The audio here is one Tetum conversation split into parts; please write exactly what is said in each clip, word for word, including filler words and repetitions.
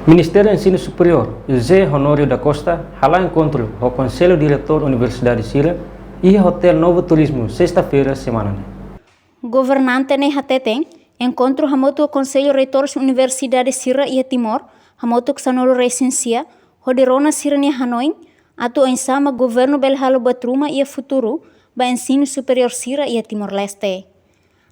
Ministru Ensinu Superiór, José Honório da Costa, hala'o enkontru ho Konsellu Diretór Universidade sira, iha Hotel Novo Turismo, sesta-feira semana ne'e. Governante ne'e hateten, enkontru hamutuk ho Konsellu Reitores Universidade sira iha Timor, hamutuk sanulu-resin-sia, hodi rona sira-nia hanoin, atu oinsá mak governu bele halo buat ruma iha futuru ba ensinu superiór sira iha Timor-Leste.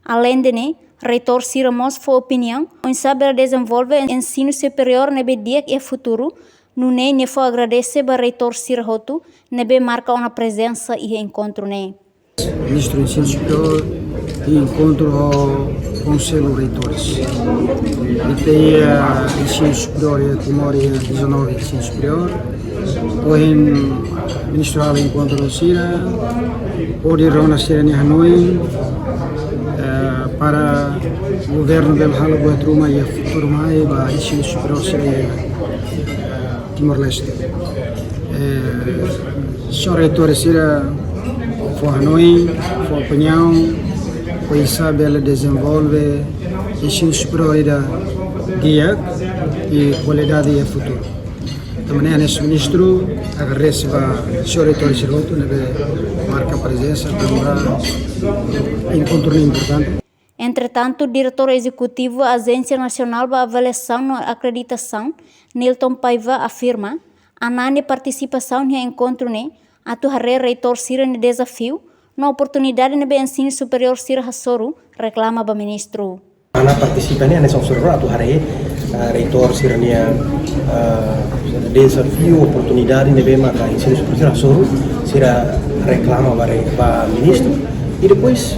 Aleinde ne'e, reitór sira mós fó opiniaun, oinsá bele dezenvolve ensinu superiór ne'ebé di'ak iha futuru, nune'e nia fó agradese ba reitór sira hotu, ne'ebé marka ona prezensa iha enkontru ne'e. Ministru Ensinu Superiór iha enkontru ho Konsellu Reitores. Ita iha, eh, ensinu superiór iha Timor iha dezanove ensinu superiór. Ohin ministru hala'o enkontru ho sira, hodi rona sira-nia hanoin, eh, para governu bele halo buat ruma iha futuru mai ba ensinu superiór sira iha, eh, Timor-Leste. Eh, señór reitór sira fó hanoin, fó opiniaun, oinsá bele dezenvolve ensinu superiór ida di'ak i kualidade iha futuru. Entaun, maneira ne'e, ministru agradese ba señór reitór sira hotu ne'ebé marka prezensa, tanba enkontru ne'e importante. Entretantu, Diretór Ezekutivu Ajénsia Nasionál ba Avaliasaun no Akreditasaun, Nilton Paiva, afirma, Anan nia partisipasaun iha enkontru ne'e atu haree reitór sira-nia dezafiu no oportunidade ne'ebé ensinu superiór sira hasoru, reklama ba ministru. Anan partisipa ne'e hanesan observadór atu haree, eh, reitór sira-nia, eh, dezafiu, oportunidade ne'ebé maka ensinu superiór sira hasoru, sira reklama ba re-, ba ministru. I depois,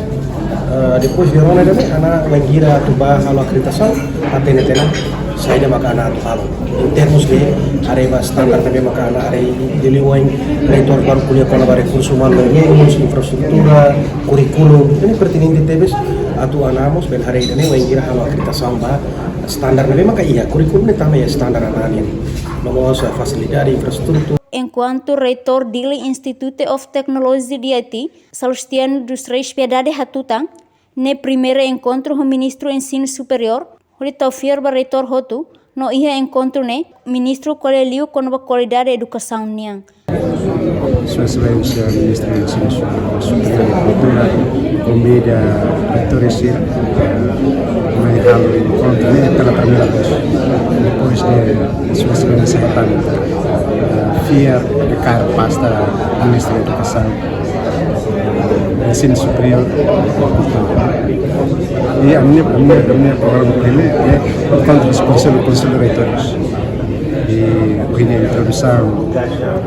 eh, depois de rona ne'e, Anan wainhira atu bá halo akreditasaun, hatene tiha ona saida maka Anan atu halo. Em termos de haree ba standar ne'ebé maka Anan haree, liuliu ohin reitór baru ko'alia kona-ba rekursu umanu, infraestrutura, kurríkulu, ne'e pertinente tebes atu Anan mós bele haree ida-ne'e wainhira halo akreditasaun ba standar ne'ebé maka iha, kurríkulu ne'e tama iha standar Anan nian. No mós fasilidade, infraestrutura. Enkuantu reitór Dili Institute of Technology D I T, Salustiano dos Reis Piedade hatutan, ne'e primeira enkontru ho Ministru Ensinu Superiór, hodi tau fiar ba reitór hotu, no iha enkontru ne'e, ministru ko'alia liu kona-ba kualidade edukasaun nian. Sua Exelénsia Ministru Ensinu Superiór i Kultura konvida reitór sira mai halo enkontru ne'e pela primeira vez. Depois de Sua Exelénsia hetan, eh, fiar de kaer pasta Ministru Edukasaun, Ensinu Superiór. I ami-nia, ami-nia, ami-nia programa ne'e, ne'e enkontru ho Konsellu, Konsellu Reitores. I ohin nia introdusaun,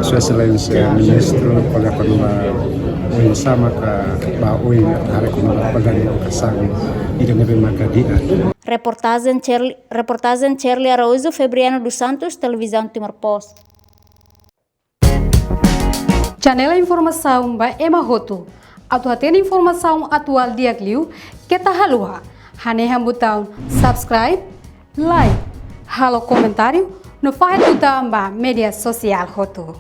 Sua Exelénsia Ministru ko'alia kona-ba oinsá maka ba oin haree kona-ba kualidade edukasaun ida ne'ebé maka di'ak. Reportajen Cherly, reportajen Cherly Araújo, Febriano dos Santos, Televizaun Timor Post. Channel informasaun ba ema hotu. Atu hatene informasaun atuál di'ak liu, keta haluha hanehan butaun subscribe, like, halo komentáriu, no fahe tutan ba média sosiál hotu.